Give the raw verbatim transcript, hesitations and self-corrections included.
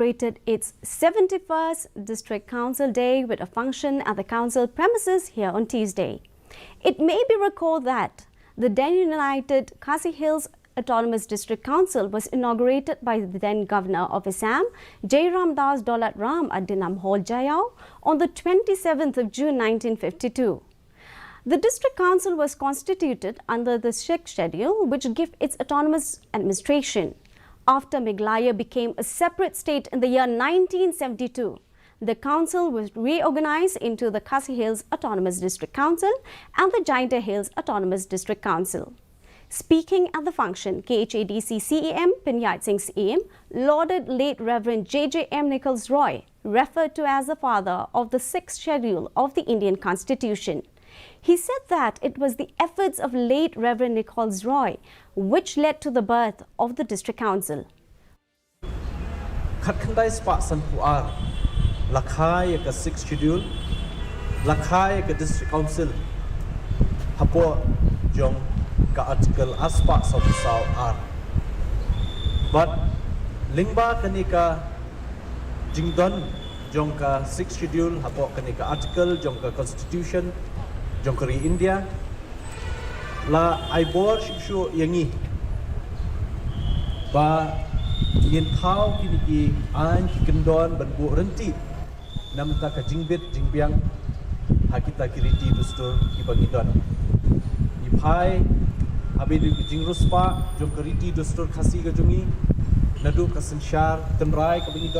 celebrated its seventy-first District Council Day with a function at the council premises here on Tuesday. It may be recalled that the then united Khasi Hills Autonomous District Council was inaugurated by the then Governor of Assam, Jairam Das Daulatram, at Dinam Hall, Jaiaw, on the twenty-seventh of June nineteen fifty-two. The District Council was constituted under the Sixth Schedule, which gave its autonomous administration. After Meghalaya became a separate state in the year nineteen seventy-two, the council was reorganized into the Khasi Hills Autonomous District Council and the Jaintia Hills Autonomous District Council. Speaking at the function, K H A D C C E M Panjab Singh Syiem lauded late Reverend J J M Nichols Roy, referred to as the father of the Sixth Schedule of the Indian Constitution. He said that it was the efforts of late Reverend Nichols Roy which led to the birth of the District Council. Khatkhyndai spah sanphew ar la kha ïa ka Sixth Schedule, la kha ïa ka District Council hapoh jong ka Article ar spah sawphew saw ar. Bad lyngba kane ka jingdon jong ka Sixth Schedule hapoh kane ka Article jong ka Constitution jong ka ri India, la ai bor shuh shuh ïa ngi ba ngin thaw kine ki aiñ ki kyndon ban buh ryntih na bynta ka jingbit jingbiang ha kita ki riti dustur kiba ngi don. Ngi phai ha ba ïadei ki jingriewspah jong ka riti dustur Khasi ka jong ngi, naduh ka synshar tynrai kaba ngi